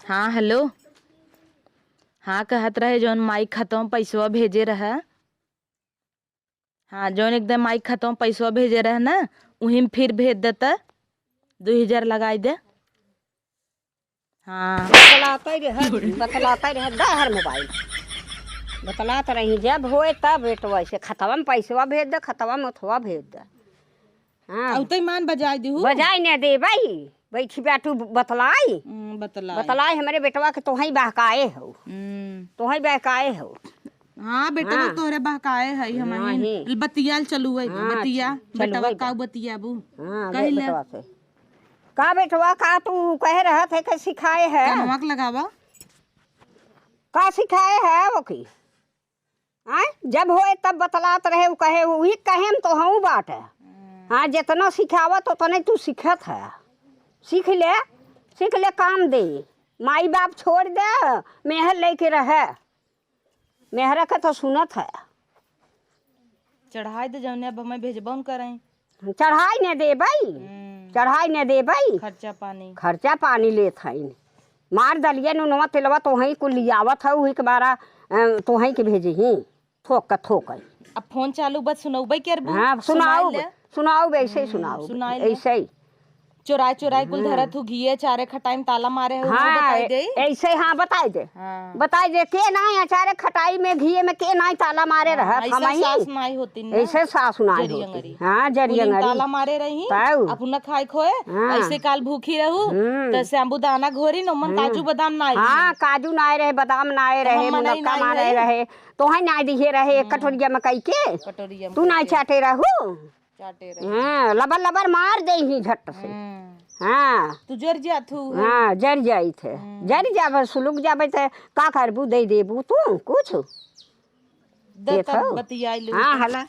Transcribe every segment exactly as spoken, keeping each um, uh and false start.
हाँ, हेलो। हाँ, कहत रहे जौन माई खतवा पैसवा भेजे रहे। हाँ, जौन एकदम माई खतवा पैसवा भेजे रहे ना, उही में फिर भेज देता, दुई हजार लगाई दे। हाँ। बतलाते रहे, बतलाते रहे, दा हर मोबाइल। बतलात रही, जब होए तब बेटवा से खतवा में पैसवा भेज दे, खतवा में ओथवा भेज दे। हाँ। औते मान बजाई दिहु। बजाई न देबई, बैठी बाटू बतलाई। हम्म, बतलाई। बतलाई हमरे बेटवा के तोहई बहकाए हो। हम्म। तोहई बहकाए हो। हाँ, बेटवा हाँ। तोहरे बहकाए है, हम नहीं। बतियाल चलुए बा, हाँ, बतिया, चलुए बेटवा बा। काउ बतियाबू? हाँ, कहि ले। बेटवा से। का बेटवा, का तू कहे रहत है कि सिखाए है? कनवा के लगावा। का सिखाए है वो की? आय? जब होए तब बतलात रहे, उ कहे, उही कहे में तो हूँ बाटे। हम्म। हाँ, जेतना सिखावत ओतने तू सीखत है। सीख ले, सीख ले, काम दे। माई बाप छोड़ दे, मेहर लेके रहे। मेहर के तो सुनत है। चढ़ाई दे जौने अब हमें भेजबौन करें। चढ़ाई न देबई, हम्म। चढ़ाई न देबई। खर्चा पानी। खर्चा पानी लेत हईन। मार दलिया नुनवा तेलवा तोहई कुल लियावत हऊ, उही के बारा, अ, तोहई के भेजही। थोक का थोक है। अब फोन चालू बा, सुनौबे करबू? हाँ, सुनाई सुनाऊ, ले। सुनाऊ, ऐसे ही हम्म, सुनाऊ, सुनाई ले। ऐसे ही। चोराई चोराई कुल हम्म। धरत हूँ, घिये चारे खटाई में ताला मारे हूँ, हाँ, बताई दे। ऐसे, हाँ, बताई दे। हाँ। बताई दे, के नाई अचारे खटाई में, घिये में के नाई ताला मारे हाँ, रहत, ऐसे हमही। सास नाई होती ना। ऐसे सास नाई जरी होती। अंगरी। हाँ, जरी कुल अंगरी। ताला मारे रही, ताऊ। अपना खाए खोए, हाँ। ऐसे काल भूखी रहू, हम्म। त साबूदाना घोरी, नमन हम्म। काजू बादाम नाई हाँ, रहे। काजू नाई रहे, बादाम नाई त रहे, हम मनाई मुनक्का नाई मारे है। रहे, तोहे नाई दिहे रहे, एक हम्म। कटोरिया में कई के। कटोरिया में तू कई नाई के। चाटे रहू। चाटे रहे। हाँ, लबर लबर मार देही झट से। हम्म। हाँ। तू जर जात हू। हाँ, जर जाइत है। हम्म। जर जाबे, सुलुक जाबे त का करबू, दे देबू तू कुछ? दे देत तब हऊ। बतियाई ले हाँ, तो। हला,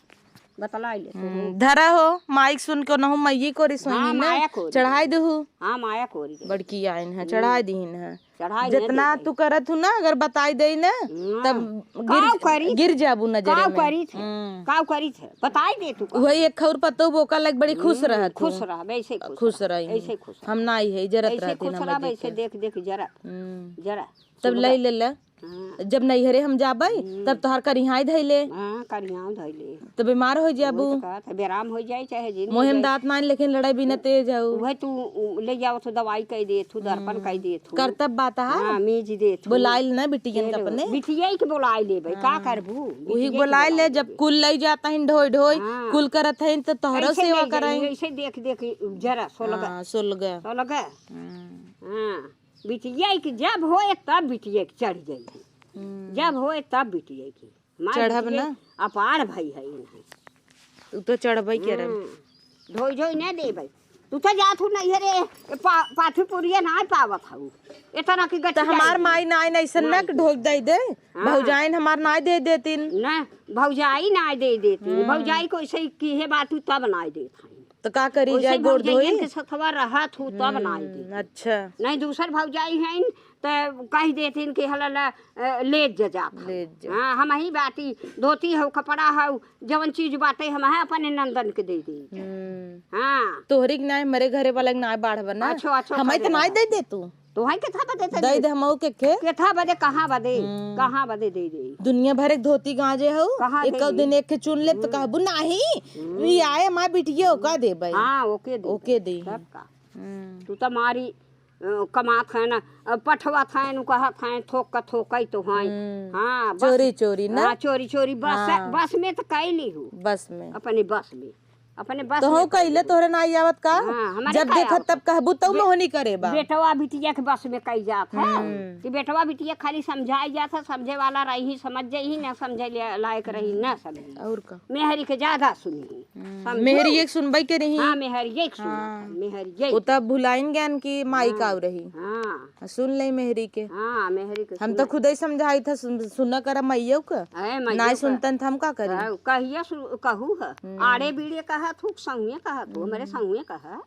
बतलाई ले तू। हम्म, धरा हो, माइक सुन के नहु मइये कोरी सोई हाँ, ना। माया कोरी। चढ़ाई देहू। हाँ, माया कोरी के। बड़की आइन है, हम्म। चढ़ाई दीन है। चढ़ाई न जितना देते। तू करत हू ना, अगर बताई देई ना, ना। तब गिर, काव करी? गिर जाबू नजरे काव में। करी थे? हम्म। काव करी थे? बताई दे तू का। वही एक खौर पतोह बोका लग बड़ी खुश हम्म, रहत खुश हूँ। रह, वैसे खुश खुश रह, रही। ऐसे खुश रह। हम ना आई है, जरत ऐसे रहती खुश ना रह, मजे वैसे के। देख, देख जरा। हम्म। जरा। तब सुन ले बा। ले ले। हाँ। जब नैहरे हम जाबै, हम्म। तब तोहार करिहाई धइले। हाँ, करिहाई धइले। त बीमार हो जाबू। वही तो कहत है, बेराम हो जाए, चाहे जिन हो मोहे में जाए। दांत नाइन, लेकिन लड़ाई बिना तेज हऊ। वही तू, उ, ले जाओ तो दवाई कह दे, तू दर्पण हम्म। कह दे, तू। करतब बात है। हाँ, मीज दे, तू। बुलाइल ना बिटियन के अपने। बिटिया के बुलाई लेबै, का हाँ। करबू? उही बिटिया के बुलाए ले, बुलाई जब लेबै। कुल लई जात हइन ढोई ढोई, हाँ। कुल करत हइन, त तोहरो ऐसे सेवा ले जाई, कराई। ऐसे देख देख जरा, सोलगा। हाँ, सोलगा। सोलगा। हम्म। हाँ। बिटिया के जब होए तब बिटिया के चढ़ जाई। हम्म। जब होए तब बिटिया के। हमार चढ़ब बिटिया ना। अपार भाई है इन्हें। तू तो चढ़बई के रह। हम्म। ढोई ढोई न देबै। तू तो जात हू नैहरे, पा-, पाथी पुरिया ना पावत हऊ। इतना की त गट्ठी हमार जाई। माई नाई न ऐसन ना माई के। ढोई दे दे। हाँ। भौजाइन हमार नाई दे देतिन। ना, भौजाई नाई दे देतिन। हम्म। भौजाई को ऐसे ही की है बात, तू तब नाई देत हई। त का करी ओइसे जाए, गोड़ भौजाइयन धोई? के सथवा रहत हूँ, तब ना आई हम्म, दीदी। अच्छा। नहीं, दूसर भौजाई हईन, त कह देथिन कि हला ला, अ, ले जा जात हऊ। ले जा। हाँ, हमही बाटी, धोती हऊ, कपड़ा हऊ, जवन चीज बाटे, हम है अपने नंदन के दे दी। हम्म। हाँ। तोहरी के नाई, हमरे घरे वाला के नाई बाढ़ बना। अच्छो, अच्छो, हमही करे त नाई रहा। दे दे तू। तोहई केथा बदे दे दे दे? दे हमहू के के? केथा बदे, कहाँ बदे? हम्म। कहाँ बदे दे दे? दुनिया भर एक धोती गांजे हऊ, कहाँ एक दे? दिन एक के चुन लेब त हम्म। कहबू, "नाही, हम्म। ई आए हमार बिटिया, ओका देबै।" हाँ, ओके दे ओके दे। दे। तब का? हम्म। तू त मारी, अ, कमात है ना, अ, पठवत है, नु कहत है, थोक का थोकई तो है। हम्म। हाँ, बस। चोरी चोरी ना? हाँ, चोरी चोरी, बस, हाँ। बस में त कैली हूँ। बस में। अपने बस में। अपने बस तोहू में कइले, तोहरे नाई आवत का? हाँ, हमारे जब का देखत आवत? तब कहबू, तऊ बे-, मोहनी करे बा। बेटवा बिटिया के बस में कई जात है हम्म। कि बेटवा बिटिया खाली समझाई जात है, समझे वाला रही, समझ जाई, ना समझे ले-, लायक रही, ना समझी। और का? मेहरी के ज्यादा सुनी। हम्म, समझो? मेहरी एक सुनबई के रही। हाँ, मेहरी एक सुनत हाँ। है, मेहरी एक। वो तब भुलाइन गयन कि माई हाँ, काऊ रही। हाँ। आ, सुन ले मेहरी के। हाँ, मेहरी के हम तो सुना। खुदे समझाई था, सुन, सुना करा मइयो के। अरे, मइयो नाई के। सुनतन त हम का करी? हाँ, कहिया सु-, कहू है। हम्म। आड़े बीड़े कहत हूँ, संगे कहत हूँ, हमरे हम्म। संगे कहा,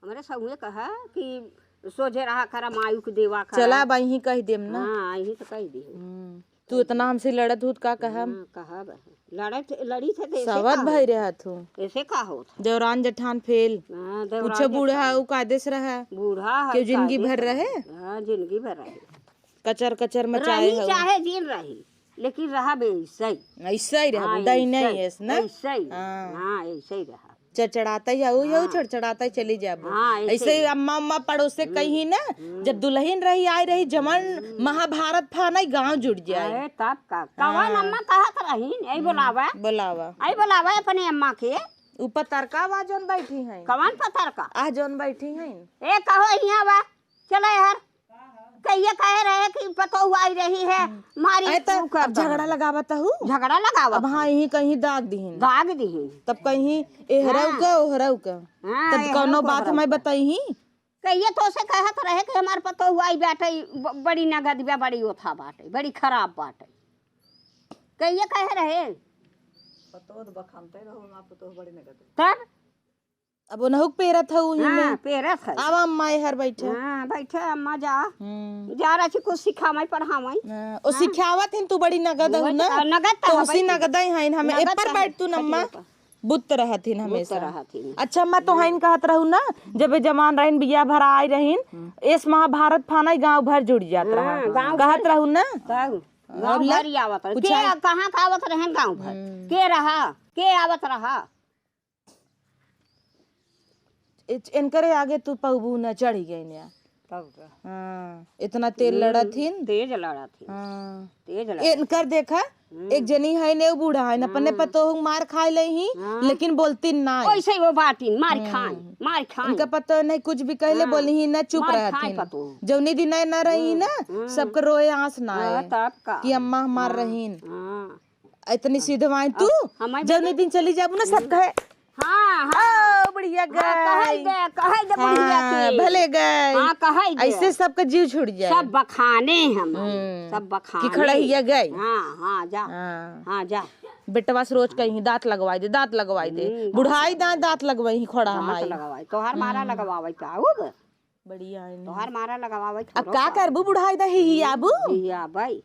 हमरे संगे कहा कि सोझे रहा करा, मायू के देवा करा। चला, अब यहीं कह देम ना। हाँ, यहीं तो कह दे। हम्म। तू इतना हमसे लड़त हूँ, त का कहब? हाँ, कहब। लड़त, लड़ी थे तो ऐसे सवत का भई होत? रहत हूँ। ऐसे का होत? देवरान जेठान फेल। हाँ, देवरान कुछ बूढ़ा जेठान। उ कायदे से रहा। बूढ़ा है, केहू जिंदगी कायदे भर से रहे? रहा। हाँ, जिंदगी भर रहे। कचर कचर मचाए रही हऊ। चाहे जिन रही, लेकिन रहा बे ऐसे ही। ऐसे ही रहबू, हाँ, दही ऐसे नहीं ही, ऐस ना? ऐसे ही। हाँ। हाँ, ऐसे ही रहा। चड़चड़ाता ही हऊ, हऊ हाँ। चड़चड़ाता ही चली जाबू। हाँ, ऐसे ऐसे ही ही। अम्मा, अम्मा पड़ोसे हम्म। कहीं ना, हम्म। जब दुल्हन रही, आई रही, जवन हम्म। महाभारत फाना ही गाँव जुड़ जाए। अरे, तब का? कवन हाँ। अम्मा कहत रहीन? ऐ हम्म, बोलावा। बोलावा। ऐ बोलावा अपने अम्मा के। ऊ पतरका वा जौन बैठी हैं। कवन पतरका? आ जौन बैठी हैं। ए, कहो हियाँ वा। चले यार। कहिए कहे रहे कि पतोहू आई रही है, हम्म। मारी अरे, त तू कर अब झगड़ा दो। लगावत हऊ? झगड़ा लगावत अब हाँ, हऊ। यहीं कहीं दाग दिहिन। दाग दिहिन। तब कहीं एहरऊ हाँ। का, ओहरऊ का। हाँ, तब एहरऊ कौनो का, बात ओहरऊ हमें का। बताई ही? कहिए तो से कहत रहे कि हमार पतोहू आई बाटे, ब-, बड़ी नगद बा, बड़ी ओथा बाटे, बड़ी खराब बाटे। कहिए कहे रहे? पतोह तो बखानते रहो, हमार पतोह बड़ी नगद बा। तब? अब ओनहु के पेरत हऊ उही हाँ, में। पेरत है। आवा अम्मा, एहर बैठा। हाँ, बैठा अम्मा, जा। हम्म। जा रहा छी कुछ सिखावई, पढ़ावई। हाँ, ओ हाँ। सिखावत हिन, तू बड़ी नगद हऊ ना? नगद तो तो उसी हबे। नगद ही हइन, हमें नगद एपर तो बैठ तू हबे। अम्मा। बुत रहत हिन बुत हमेशा। रहत हिन। अच्छा अम्मा, तो हम्म। हइन कहत रहू ना, जब जवान रहिन, बिया भरा आई रहिन, हम्म। एस महाभारत फाना ही गाँव भर जुड़ जात रहा। हाँ, गाँव कहत भर। रहू ना? तब अब गाँव ले भर ही आवत रहे। कुछ के, आई? कहाँ का आवत रहेन गाँव भर? हम्म। के रहा? के आवत रहा? इच-, इनकरे आगे तू पउबू न, चढ़ी गई न। तब का? हाँ, इतना तेज हम्म, लड़त हिन। तेज लड़त हिन। हाँ। तेज लड़त इनकर देखा, हम्म। एक जनी है ने, उ बूढ़ा है न, अपने हम्म। पतोह मार खाए ले ही, हाँ। लेकिन बोलती ना है। वैसे ही वो बाटिन, मार हम्म। खाए, मार खाए। इनका पतोह नहीं कुछ भी कहले हाँ। बोली ही ना, चुप मार रहत खाए हिन। पतोह। जौनी दिन ना रही हम्म, ना, हम्म। सबके रोए आँस ना हाँ, आए तब का? कि अम्मा हमार हाँ, रहीन। हाँ। इतनी सीधवाइन तू, अब हमार जौने बेटी दिन चली जाबू ना, सब कहे, हाँ, हाँ। "ओ, बुढ़िया हाँ, कहै गई।" दे, कहै दे बुढ़िया हाँ, के। भले गई। हाँ, कहै दे। ऐसे सबका जीव छूट जाए। सब बखाने हम, हम्म। सब बखाने। कि खड़हिया गई। हाँ, हाँ, जा। हाँ। हाँ, जा। बेटवा से रोज कहीं, "दाँत लगवाई दे, दाँत लगवाई दे।" हम्म, बुढ़ाई दाँत, दाँत लगवाई ही, खड़ा दाँत हमाई। लगवाई। तोहार मारा हम्म। लगवावे का, उ ग? बढ़िया है ना। तोहार मारा लगवावे अब छोड़ो का का। करबू बुढ़ाई दा, हिहियाबू? हिहियाबै।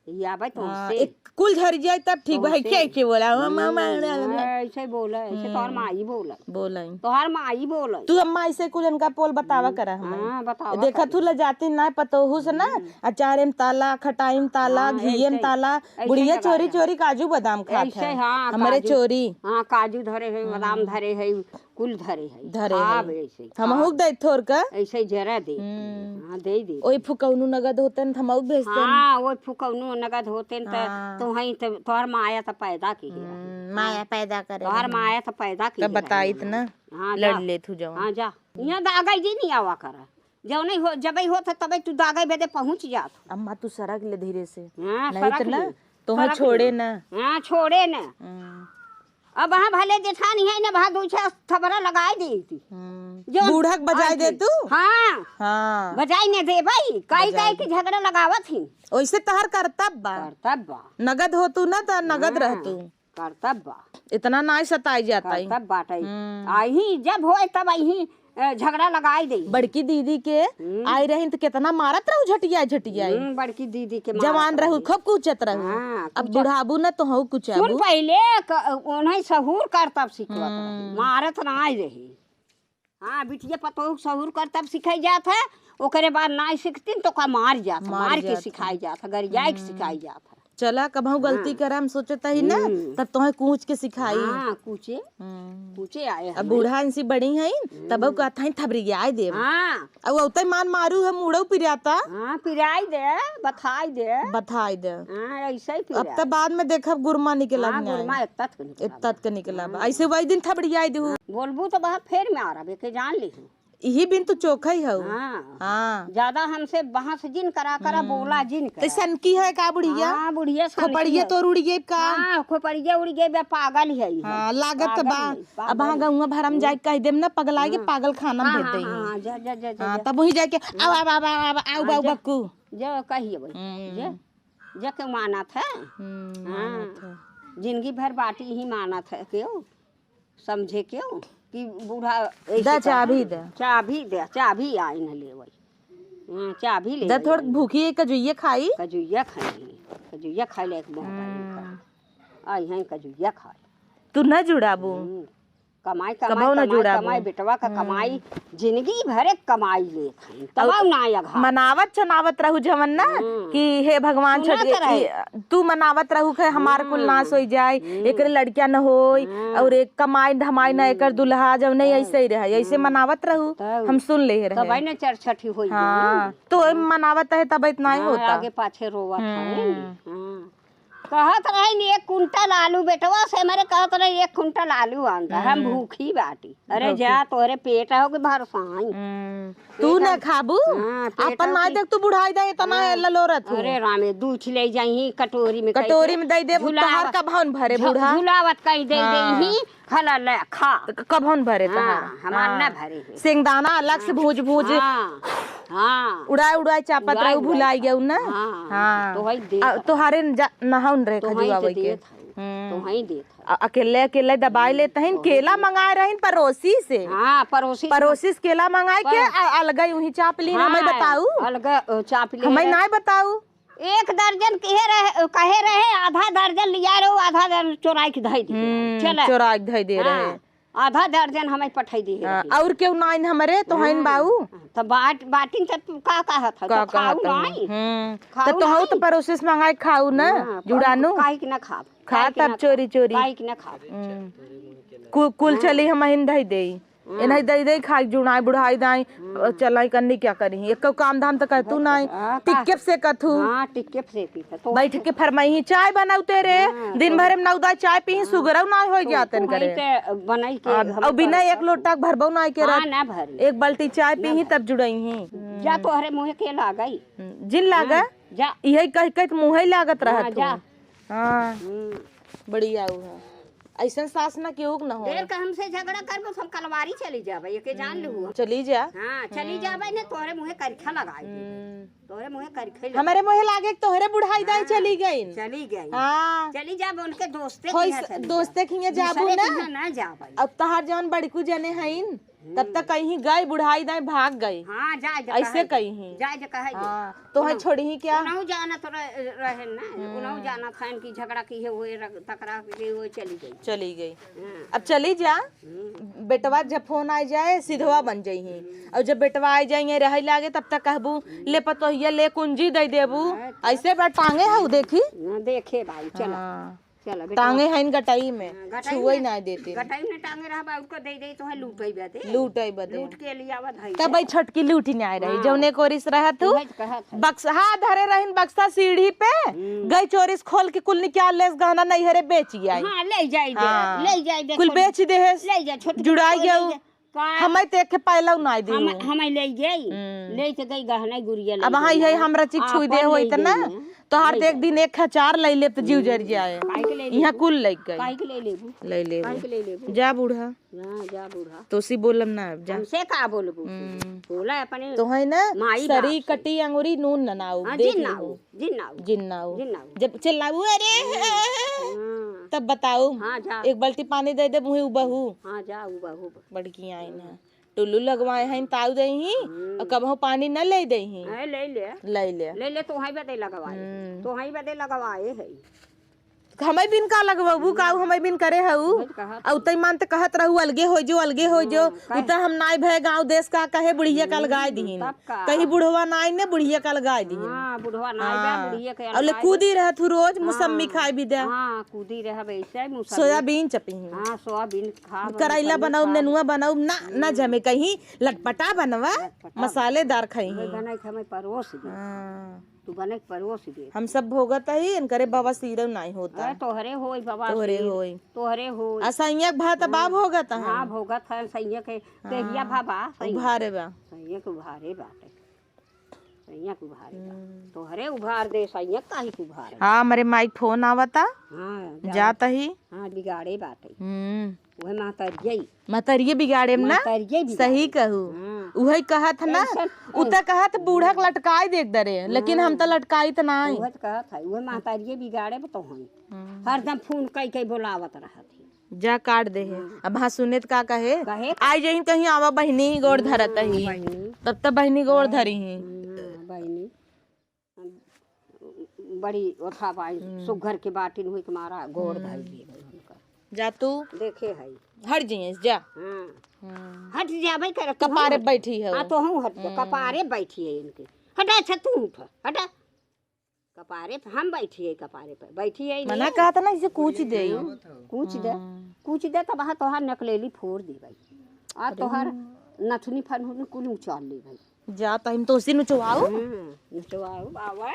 हिहियाबै हाँ, तोहसे। एक कुल झर जाए तब ठीक बा। तोहसे। के, के बोला? मा-, मा-, मा-, हम्म, ऐसे बोले, ऐसे तोहर हम्म। माई बोले। बोले। तोहर माई बोले। तू अम्मा ऐसे कुल इनका पोल बतावा हम्म, करा हमें। हाँ, बतावा देखा करी। तू लजाती ना पतोहू से ना, हम्म। अचारे में ताला, खटाई में ताला, हाँ, घिये में ऐसे, ताला, ऐसे बुढ़िया लगा चोरी, दे। चोरी काजू बादाम खात ऐसे, है। हाँ, हमरे काजू, चोरी। हाँ, काजू धरे है, बादाम हम्म। धरे है, कुल धरे है। धरे खाब है। ऐसे, हमहू खाब। के दे थोर का। ऐसे जरा दे। हम्म। हाँ, दे दे। ओई फुकौनू नगद होतन, त हमहू के भेजतन। हाँ, ओई फुकौनू नगद होतन, त हाँ। तोहई त, तोहर माया त पैदा की हम्म, रही। माया पैदा करे तोहर रही। माया त पैदा की तब रही बताइत हमार। ना, हाँ, लड़ जा। लेत हूँ जवन। हाँ, जा। यहाँ दागई जी नहीं आवा करा। जौने हो, जबई होत है, तबई तू दागई बेदे पहुँच जात। अम्मा, तू सरक ले धीरे से। हाँ, नहीं सरक तो ना, ले। तोहे सरक छोड़े ले। ना। हाँ, छोड़े ना। हम्म। अब हाँ भले जेठानी है ना, भा दू छह थबरा लगाए देती। हम्म। जो बूढ़क बजाए दे तू? हाँ। हाँ। बजाए ने देबई, काई बजाए काई दे। के झगड़ा लगावत ही। ओइसे तहर करतब बा। करतब बा। नगद हो तू ना त नगद हाँ, रह तू। करतब बा। इतना नाई सताई जाता ही। करतब बाटई। हम्म। आही जब होए तब आही, ए, झगड़ा लगाई दे। बड़की दीदी के हम्म। आई रही त कितना मारत रहू झटिया झटिया। हम्म, बड़की दीदी के मारत जवान रहू, रही। खूब कुचत रहू। हाँ, अब कुचत। बुढ़ाबू ना तो हऊ कुचाबू। सुन पहिले क-, उन्हें सहूर कर तब सिखवत रही। हम्म। मारत ना आई रही। हाँ, बिटिया पतोह सहूर कर तब सिखाई जात है, ओकरे बाद ना सीखतीन तो का मार जात है, मार मार के जात है। सिखाई जात है, गरियाई के हम्म। सिखाई जात है। चला, कबहूँ गलती हाँ। करम सोचत ही ना, हम्म। तब तोहे कूच के सिखाई। हाँ, कूचे, हम्म। कूचे आए अब हमें। बूढ़ा इनसी बड़ी हैं, तब हम्म। कहत हैं, "थबरियाए देब।" हाँ। अब ओतई मान मारू है, मुड़ऊ पिराता। हाँ, पिराई दे, बथाई दे। बथाई दे। हाँ, ऐसे ही अब पिराई। त बाद में देखब, गुरमा निकलब हाँ, न्याय। गुरमा एत्तत के निकलब। एत्तत के निकलब। हाँ। ऐसे वही दिन थबरियाए देहू। हाँ, बोलबू तो बहुत फेर में आ रहा, के जान ली। इही बिन तू चोखा ही हऊ। हाँ। हाँ। ज्यादा हमसे बहस जिन करा, करा, हम्म। बोला जिन करा। तैसन की है का बुढ़िया? हाँ, बुढ़िया सन की खोपड़िया है। तोर उड़ गई का? हाँ, खोपड़िया उड़ गई बे, पागल है ये। हाँ, लागत पागल बा। है, अब पागल हाँ है। गौवा भरम हम्म। जाए कह देम ना, पगला के हाँ। पागल खाना हाँ, भेज हाँ, देही। हाँ, हाँ, जा, जा, जा, जा, हाँ, जा। तब वहीं जाके, हाँ। आव, आव, आव, आव, आव, आव, हाँ, बाऊ जा। बक्कू। जा, कहिए भाई। हम्म। जा, जा के मानत है। हम्म, हाँ। मानत है। जिंदगी भर बाटी ही मानत है केहू। समझे क्यों कि बूढ़ा ऐसे दा कर-, चाभी दा। चाभी दे, चाभी आई न लेवई। हाँ, चाभी ले दा आई थोड़ आई। भूखी है, कजुइया खाई। कजुइया खाई। कजुइया खाए लायक मोह बा इनका। हम्म। आई हैं कजुइया खाए। तू न जुड़ाबू। हम्म। कमाई, कमाई, कबहू न कमाई, जुड़ाबू। कमाई, बेटवा का हम्म। कमाई, जिंदगी भरे कमाई लेत हैं, और तबहू ना अघा। मनावत चनावत रहू जवन ना हम्म। कि हे भगवान, सुनत छोट के रहे। ई, तू मनावत रहू कि हमार कुल हम्म। नाश होई जाए, हम्म। एकरे लड़किया न होई, हम्म। और एक कमाई धमाई न, हम्म। एकर दुल्हा जौन नहीं तब। ऐसे ही रहे, ऐसे हम्म। मनावत रहू, तब। हम सुन ले रहे। तब न चरछठी होई हाँ, गई। तो मनावत है तब इतना ही हाँ, होता। आगे पाछे रोवत है। हम्म। हाँ। कहत रही, "एक कुंटल आलू बेटवा से हमरे कहत रही, एक कुंटल आलू आन दा, हम हम्म। भूखी बाटी।" अरे भूखी। जा, तोहरे पेट हो के भरसाई। हम्म। तू पेट ना है। खाबू? हाँ, पेट अपन हो ना के देख, तू बुढ़ाई दे, इतना हाँ। ललोरत हो। अरे रामे, दूध ले जाई कटोरी में कटोरी कहीं में दे दे, झुलावत, तोहार का भवन भरे झु-, बूढ़ा। झुलावत कहीं दे हाँ। दे ही, खला ले, खा। त क-, कब हन भरे हाँ, तहार? हमार हाँ। ना भरे है। शेंगदाना अलग से हाँ। भूज भूज। हाँ, हाँ। उड़ाए उड़ाए चापत उड़ाए रहू, उड़ाए भुलाई चाप-, गऊ ना? हाँ, हाँ। तो वही देत आ, हई। तोहारे न जा-, नहाउन रहे तो वही खजुआ तो वही के। देत हई। हम्म। तो वही देत हई। आ, अकेले अकेले दबाई हम्म, लेत हईन, तो वही केला देत। मंगाए रहीन पड़ोसी से। हाँ, पड़ोसी से। पड़ोसी से केला मंगाए के पड़ो-, आ, अलगे उही चाप लीन, हमें हाँ, बताऊ? अलगे, अ, चाप ले हमें रहे। नाय बताऊ। एक दर्जन कहे रहे, कहे रहे, आधा दर्जन लिया रहो, आधा दर्जन चोराई के धई दिए। हम्म, चला। चोराई के धई दे रहे। हाँ, आधा दर्जन हमें पठाई दिए हाँ, रहे। और केहू नाइन हमरे, तो हइन हाँ, बाऊ। तो बाट-, बाटिन त तू का कहत ह, का तो खाऊ कहत ह? नाई। हम्म, खाऊ तो तोहू तो नाई। पड़ोसी से मंगाई खाऊ ना, हाँ, जुड़ानू। काहे के ना खाब? खा काहे के तब ना चोरी खाब? चोरी। काहे के ना खाब? हम्म। कु-, कुल हाँ। चली हम हिन धई देई। हम्म। एनही दई दई खाई जुड़ाई बुढ़ाई दाई, हम्म। चलाई कन्नी क्या करी? एको काम धाम त करतू नाई। हाँ, का? टिक्के से कथू। हाँ, टिक्के से की तो। बैठ के फरमाई, "चाय बनाऊ तेरे।" हाँ, दिन तो भर में नौदा चाय पी, हाँ। सुगरऊ ना हो तो जातन तू करे। वहीं ते बनाई के अब, हमें अब बिना करे एक तो। लोटा के भरबऊ ना के हाँ, रख। ना भरी। एक बाल्टी चाय ना पी ही भरी। तब जुड़ई ही। जा तोहरे मुँहे के लागई। हम्म, जिन लागा। हाँ, जा। इहे कह कह के मुँहे लागत हाँ, रहत जा। हूँ। हाँ। हम्म। बढ़िया उ है। ऐसन सास ना केहू के न हो। देर का हमसे झगड़ा करबो, हम कलवारी चली जाबे, एके जान लू। हम्म, चली जा। हाँ, चली हम्म। जाबे ने, तोहरे मुँहे करिखा लगाई देबे। हम्म। तोहरे मुँहे करिखा लगा। हमरे मुँहे लागे कि तोहरे बुढ़ाई दाई हाँ, चली गईन। चली गई। हाँ। चली जाबे, उनके दोस्ते होई किहाँ स-, चली दोस्ते जाबे। किहाँ जाबू दूसरे ना? किहाँ ना जाबे। अब तहार जवन बड़कू जने हईन, तब तक हम्म। कहीं गई, बुढ़ाई दाई भाग गई। हाँ, जाए दे, ऐसे कहे दे। कहीं। जाए दे, कहे दे। हाँ, तोहे उनहु, छोड़ही क्या? उनहु जानत रह-, रहे ना, हम्म। उनहु जानत हन कि झगड़ा किहे हुए, रग-, तकरार किहे हुए, चली गई। चली गई। हाँ। अब चली जा, हम्म। बेटवा जब फोन आ जाए, सिधवा बन जइही। हम्म। और जब बेटवा आ जाइए, रहे लागे, तब तक कहबू, हम्म। "ले पतोहिया, ले कुंजी दे देबू।" हाँ, तो ऐसे बा टांगे हऊ, देखी। ना देखे भाई, चला। हाँ। चला, बेटवा। टांगे हईन गटई में, हाँ, गटई छुए में। ना देते। गटई में टांगे रहबा, उनको दे दे, तोहे लूटई बदे। लूटई बदे। लूट के लियावत हई तब से। भाई छोटकी लूटी ना रही, हाँ। जौने कोरिस रहत हूँ। उहे तो कहत हई। बक्सा, हाँ, धरे रहिन बक्सा सीढ़ी पे, हम्म। गई चोरिस खोल के कुल निकाल लेस गहना नैहरे बेची आई। हाँ, ले जाई दे, हाँ। ले जाई दे कुल छोटकी। बेची देहेस। ले जा, छोटकी जुड़ाई को ले गऊ। जा। का? हमें तो एक पैलव नाई दी हम, हूँ। हमें ले गई, हम्म। ले तो गई गहना गुरिया ले अब हाँ, गई यही ना। हमरा चीज छुई दे आपन होई ले त ना, गई ना। तोहार ले तो एक गई। दिन एक हजार ले लेब त जीव जर हम्म। जाए। काहे के ले यहाँ लेबू? कुल ले गई। काहे के ले लेबू? ले लेबू। काहे के ले लेबू? जा बूढ़ा। ना, जा बूढ़ा। तोसी बोलब ना अब, जा। हमसे का बोलबू? हम्म। बोला अपने तो है ना, माई सरी बाप से। कटी अंगुरी नून न नाऊ, हाँ, देख जिन ली नाऊ, हूँ। जिन नाऊ। जिन नाऊ। जिन नाऊ। जब चिल्लाऊ, "अरे!" हम्म। हाँ। तब बताऊ। हाँ, जा। एक बाल्टी पानी दे दे, मुँहे उबहू। हाँ, जा, उबहू। बड़की आइन है। टुल्लू लगवाए हैं, ताऊ दे ही, हम्म। और कबहू पानी न ले दे ही। हाँ, ले ले। ले ले। ले ले, तोहई बदे लगवाए। हम्म। तोहई बदे लगवाए है। हमें बिन का लगवाबू, काऊ हमें बिन करे हऊ? वही तो कहत और तई मान त कहत रहू, "अलगे हो जो, अलगे हो जो।" हाँ, कहे। उतर हम नाई भय गाँव देश का कहे, बुढ़िया का हम्म, अलगाए दिहिन। तब का? कहीं बुढ़वा नाई ने, बुढ़िया का अलगाए दिहिन। हाँ, बुढ़वा नाई बा, हाँ। बुढ़िया के और ले अलगाए कूदी दिहिन। रहत हूँ रोज, हाँ। मुसम्मी खाए भी दे। हाँ, कूदी रह वैसे, मुसम्मी। सोयाबीन चपी हूँ। हाँ, सोयाबीन खा, करैला मुसम्मी बनाऊ, खा। नेनुआ बनाऊ, ना, ना हम्म। जमे कहीं, लटपटा बनवा, लटपटा। मसालेदार खाई वही हूँ। बनाई के हमें परोस दे। हाँ। तू बने के परोस दे। हम सब भोगत ही, इनकरे बवासीर नाई होता। अरे तोहरे होई बवासीर। तोहरे होई। तोहरे होई। आ सैया के भात बा हाँ। भोगत है। हाँ, भोगत है, सैया के, हाँ। तेहिया भा बा, सैया। उभारे बा। सैया के उभारे बाटे। सैया के उभारे बा। हम्म। तोहरे उभार दे, सैया काहे के उभार? हाँ, हमरे माई के फोन आवता। हाँ, जात ही। हाँ, बिगाड़े बाटे। हम्म। उहे महतरिये। महतरिये बिगाड़े में ना? महतरिये बिगाड़े। सही कहू। हाँ। उहे कहत है ना, कैसन? उ त कहत बूढ़ा के लटकाई दे दरे, लेकिन हम त हाँ। लटकाई त नाई। उहे त कहत है, उहे महतरिये बिगाड़े में तो हई। हम्म। हरदम फोन कई कई बोलावत रहत है। जा काट दे है। हाँ। अब हाँ सुने त का कहे? कहे? आई जही कहीं आवा बहिनी गोड़ हाँ, धरत ही। बहिनी। तब त बहिनी गोड़ हाँ। धरी ही। हाँ, बहिनी। बड़ी ओठा बाई, हम्म। सुघर के बाटिन हुई के मारा गोड़ हम्म। धइल दे गई उनका। जा तू। देखे हई। हट जइहें, जा। हाँ। हम्म। हट जाबे कर, तू कपारे हट। बैठी है। हाँ, तो हूँ हट जा, हम्म। कपारे बैठी है इनके। हटा, अच्छा तू उठ, हटा। कपारे पे हम बैठी है, कपारे पे बैठी है मना नहीं। कहत ना, इसे कूच दे। हम्म, कूच दे, हम्म। कूच दे, तब वहाँ तोहार नकलेली फोड़ दी भाई। आ अरे। तोहार नथुनी फनहुनी कुल उचाल ली भाई। जा, तो हम तो उसी नुचवाऊ। हम्म, नुचवाऊ बाबा।